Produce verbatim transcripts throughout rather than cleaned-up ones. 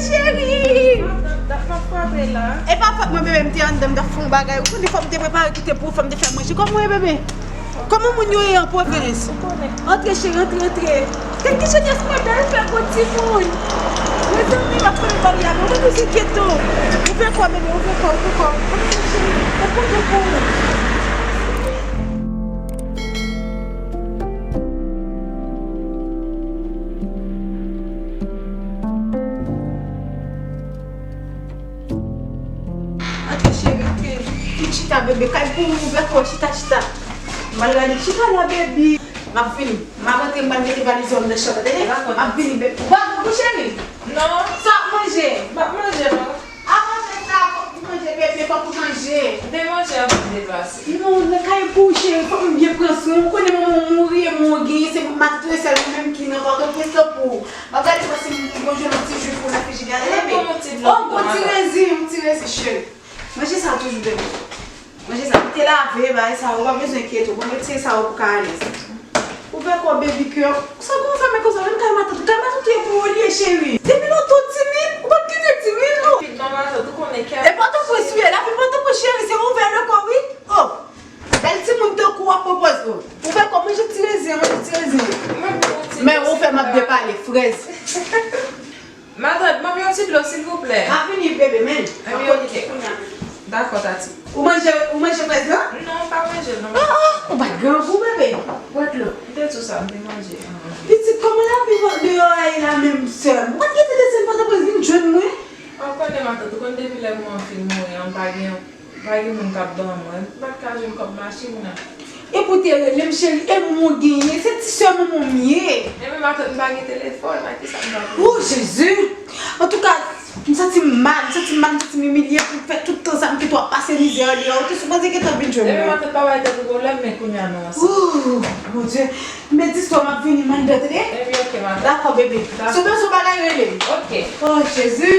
Cheri! Dat m ap frape la. E pa fòt mwen, bebe, m te anndan, m t ap fè yon bagay. Ou konnen fò m te prepare kite pou ou, fò m te fè manje. Kòman w ye, bebe? Kòman moun yo ye an pwovens? Ou konnen. Antre, cheri, antre, antre. Gad ki jenès mwen bèl fè pou timoun. Mezanmi, m ap fè yon bagay avè w. Mwen toujou kite w. Ouvè kò, bebe, ouvè kò, ouvè kò. Antre, cheri. Mwen kontan pou ou. Antre, cheri, antre. Vin chita, bebe. Kay pou ou, ouvè kò, chita, chita. M al gade, chita la, baby. M ap vini. M ap antre, m al mete valiz ou anndan chanm nan, tande? Dakò. M ap vini, baby. Ou pa grangou, cheri? Non. Sa w ap manje? M ap manje, non. Avan fè sa, fòk ou manje, bebe, fòk ou manje. M te manje avan m deplase. Non, nan kay pou ou, cheri, fòk m byen pran swen w. Ou konnen manman w mouri, e manman w genyen, se matant ou e sèl mwen menm ki nan Pòtoprens lan pou ou. M ap gade pou si m gon jwenn yon ti jwi pou w nan friji a, bebe. Mwen pran yon ti dlo. Oh, gon ti rezi, yon ti rezi, cheri. Manje sa toujou, bebe. Manje sa, ou te lave, bagay sa, ou pa bezwen enkyete w. Bon, retire sa yo pou ka alèz. Ouvè kò, baby girl. Sa gon fèmen konsa, menm kay matant, kay matant ou ye pou ou li ye, cheri. Depi lontan w timid, ou pa t gentan timid, non. Vin nan matant, ou konnen kè. E Pòtoprens ou ye, la vin Pòtoprens, cheri, se ouvè le kò, wi. Oh, bèl timoun tankou w ap pran pòz, oh. Ouvè kò, manje ti rezen, manje ti rezen. Mwen pran ti rezen. Men ou fè m ap depale, frèz. Matant, ban m yon ti dlo, silvouplè. M ap vini, bebe, men. M ap vini kounye a. Dakò, Tati. Ou manje, ou manje frèz lan? Non, m pa manje l, non. Ah, ah, ou pa t grangou, bebe. Bwè dlo. M te di w sa, m te manje. Pitit, kòman lavi deyò a ye la menm, sè m? Ou pa t gentan desann Pòtoprens vin jwenn mwen? Ou konnen, matant, ou konn depi lè manman m fin mouri an, m pa gen Pa gen moun k ap ban mwen. M pa t ka jwenn kòb machin nan. Epi w te rele m, cheri, e mwen w genyen, se ti sè manman m ye. Ebyen, matant, m pa gen telefòn, ak kisa m t ap rele? Oh, Jezi! Antouka, m santi m mal, m santi m mal, m santi m imilye pou m fè tout tan sa m kite w ap pase mizè deyò. Ou te sipoze gentan vin jwenn mwen. Ebyen, matant, pa bay tèt ou pwoblèm, men kounye a nou ansanm. Oh, Bondye! M met dis lò, m ap vini, m anndan, tande? Ebyen, oke, matant. Dakò, bebe. Dakò. Si w bezwen yon bagay, rele m. Oke. Oh, Jezi!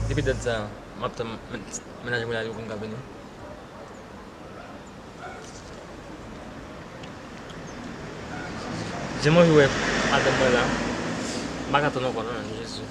Depi dat sa, m ap tann men-, mennaj mwen la, li poko vini. Jan m anvi wè madanm mwen la, m pa ka tann ankò non, Jezi.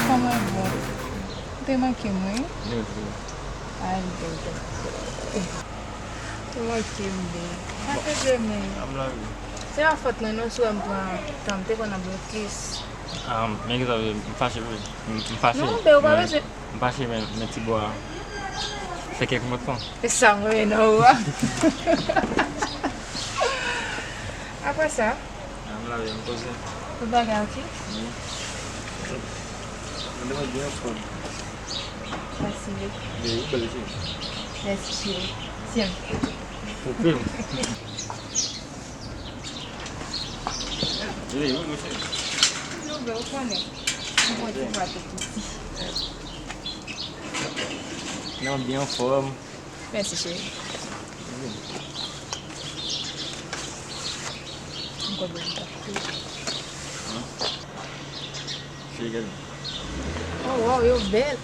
Kòman bon? Ou te manke m, wi. Ay, bebe. Ou manke m, bebe. Pa te demen. Se pa fòt mwen non, si w wè m pran tan, m te konn ap gen tris. Ah, men kisa w vle, m fache vre. M, m fache. Non, bebe, ou pa bezwen. M fache, men, men ti bò a. Se kèk mòd tan. E sa mwen nan ou a. Apre sa? Ah, m la, m poze. Tout bagay oke? Wi. Mwen te mwen byen anfòm. Mèsi, bebe. Wi, ou bèl, cheri. Mèsi, cheri. Tiens. Oke. Wi, wi, wi, cheri. Non, bebe, ou konnen. Mwen te vwa te piti. Non, byen anfòm. Mèsi, cheri. M konn mwen t ap tou. Cheri, gade. Oh, wow, yo bèl.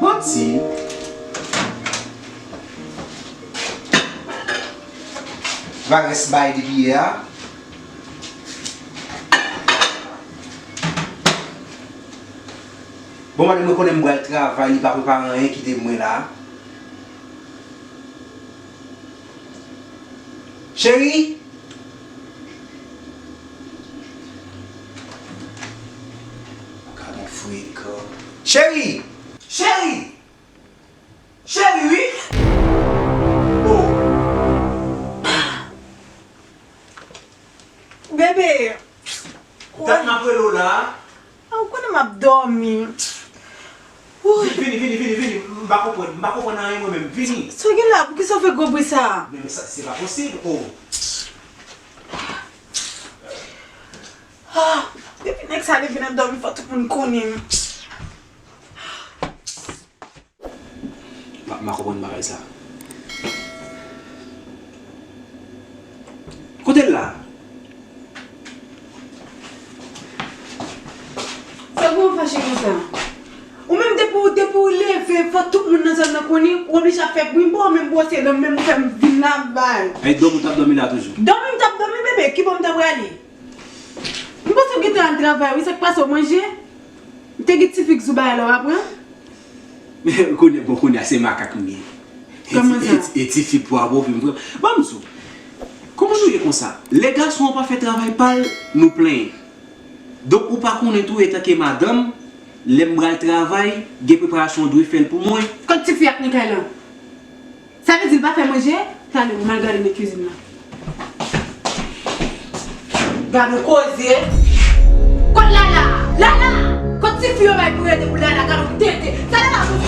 Manti. Varès bay depi yè a. Bon, madanm mwen konnen m pral travay, li pa prepare anyen, kite mwen la. Cheri! Gad on frekan. Cheri! Cheri! Cheri, wi! Oh! Bebe! Dat m ap rele w la. A, ou konnen m ap dòmi. Vini, vini, vini, vini, vini. M pa konprann, m pa konprann anyen mwen menm. Vini. Sa w gen la? Poukisa w fè gwo bri sa a? Men, men sa, se pa posib. Oh. Ah, depi nèg sa leve nan dòmi, fò tout moun konnen. M pa, m pa konprann bagay sa. Kote l la? Sa k fè w fache konsa? Ou menm depi w, depi w leve, fò tout moun nan zòn nan konnen, ou oblije ap fè bri, m pa w menm bwose dan m, menm ou fè m vin la bay. Ay, dòmi w t ap dòmi la toujou? Dòmi m t ap dòmi, bebe, kibò m ta prale? M panse w gentan al travay, wi, sa k pase w manje? M te gen ti fi k sou bagay la, w aprann? Kounye, bon, kounye a se makak m ye. Kòman sa? E ti, e ti fi pwa bo vin pran. Ban m di w, kòman nou ye konsa? Lè gason an pa fè travay pa l, nou plenyen. Donk, ou pa konnen tou, etanke madanm, lè m pral travay, gen preparasyon w dwe fè l pou mwen. Kot ti fi a k nan kay la? Sa vle di l pa fè manje? Talè, m al gade nan kizin nan. Gad on koze. Kot Lala? Lala! Kot tifi yo bay pou rete pou Lala? Gad on tenten. Sa Lala pou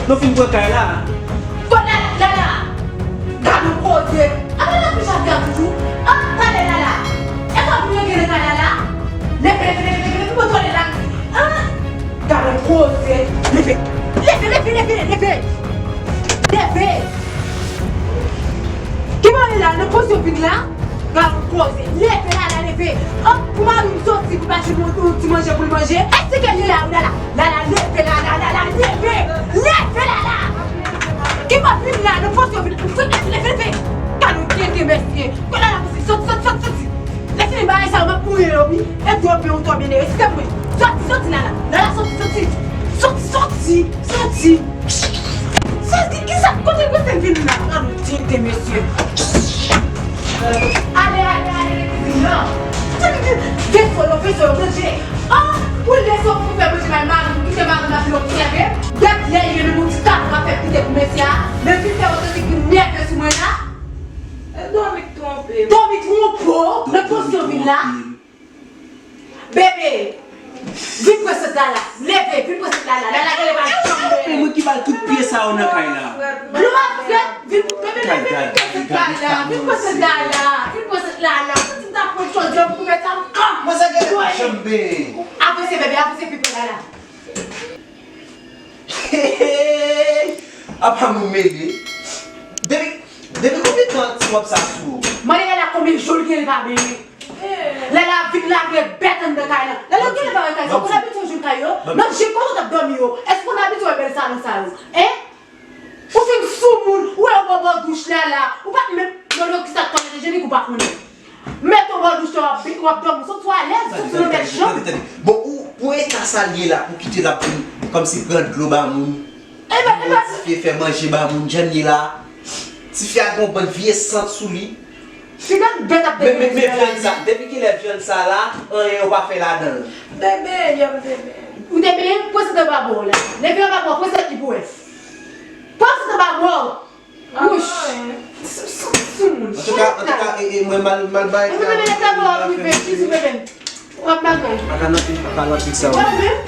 Nou fin pran kay la. Kot Lala? Lala! Gad on koze! Apa Lala pi chak gad toujou? Apa talè Lala? E pa pou yo gen nan kay Lala? Leve, leve, leve, leve, leve, pou mwen tande la. Ah! Gad on koze! Leve! Leve, leve, leve, leve! Leve! Ki bò w ye la? Nan pozisyon vin la? Gad on koze! Leve Lala, leve! An, pou mari m soti pou l pa jwenn yon, yon ti manje pou l manje. Èske l ye la wi Lala? Lala, leve Lala, Lala, leve! Leve Lala! Ki bò vin la? Nan pozisyon vin. Leve, leve, leve! Gad on tenten mesye! Gad Lala pou soti, soti, soti, soti! Lè fini bagay sa yo, m ap mouye yo wi. E dlo byen ou twò byen nere. Kite mwen. Soti, soti Lala. Lala, soti, soti. Soti, soti, soti. Soti, kisa, kote l prese vin la? Gad on tenten mesye. Ale, ale, ale nan kizin nan. Fè solo, fè solo, manje. Ah, ou lese w pou fè manje bay mari, ou kite mari nan fè obsève. Gad lè l ye menm yon ti katon ap fè pite pou mesye a. Men vin fè otantik vin nève sou mwen la. Dòmi twonpe m. Dòmi twonpe w nan pozisyon vin la. Bebe, vin pran sant Lala. Leve, vin pran sant Lala. Lala genlè pa janm. E mwen ki ba l tout pye sa yo nan kay la. Dlo ap frèt, vin, bebe, leve, vin pran sant Lala. Vin pran sant Lala. Vin pran sant Lala. Santi m ta pran chodyè pou mèt sa m kan. Mwen sa genlè pa janm benyen. Avanse, bebe, avanse pi pre Lala. Apa nou mele. Depi, depi konbyen tan ti wòb sa sou ou? Mande Lala konbyen jou l gen l pa benyen. Lala ap vin lage bèt anndan kay lan. Lala, ou genlè pa wè kay sa? Ou konn abitye w jwenn kay yo? Nan je kote w t ap dòmi yo. Èske ou konn abitye wè bèl salon sa yo? Hein? Ou fin soumoun, ou wè yo bò bò douch Lala. Ou pa t menm, non, non, kisa k pale de jenik ou pa konnen. Mete w bò douch la, w ap, w ap dòmi, santi w alèz, santi w nan bèl chanm. Tande, tande, tande. Bon, ou, pou eta sa l ye la, pou kite l ap vin kòmsi pran dlo ba moun, tifi fè manje ba moun, jan l ye la. Tifi a gen yon bann vye sant sou li. Piga bèt ap men, men, men vyann sa, depi kilè vyann sa la, anyen yo pa fè ladan l? Bebe, y ap bebe. Ou te benyen, pran sant anba bò w la. Leve anba bò w, pran sant li pou wè. Pran sant anba bò w. Wouch! Sou, sou, sou moun. Antouka, antouka, e, e, mwen mal, mal bay. Mwen menm lè travay w ap rive, kizou bebe m. W ap bagay. Pa ka nan pik, pa ka nan pik sa w. Wè w menm?